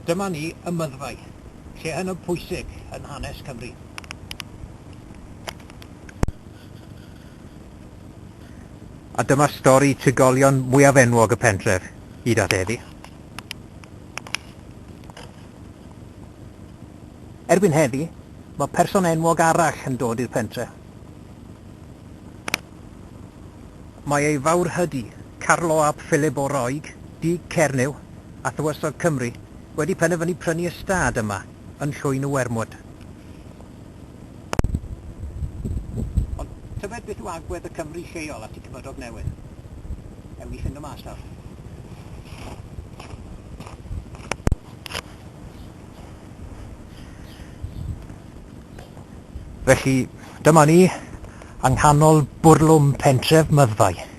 Dyma ni ym Myddfai, lle hynod pwysig yn hanes Cymru. A dyma stori trigolion mwyaf enwog y pentref, hyd at heddi. Erbyn heddi, mae person enwog arall yn dod i'r pentre. Mae ei fawrhydi, Carlo ap Philip o Roeg, Dug Cernyw a Thywysog Cymru, wedi penderfynu prynu ystâd yma yn Llwyn y Wermwd. Ond tybed beth yw agwedd y Cymry lleol at eu cymydog newydd? Ewn ni ffindo mas nawr. Felly, dyma ni, yng nghanol bwrlwm pentref Myddfai.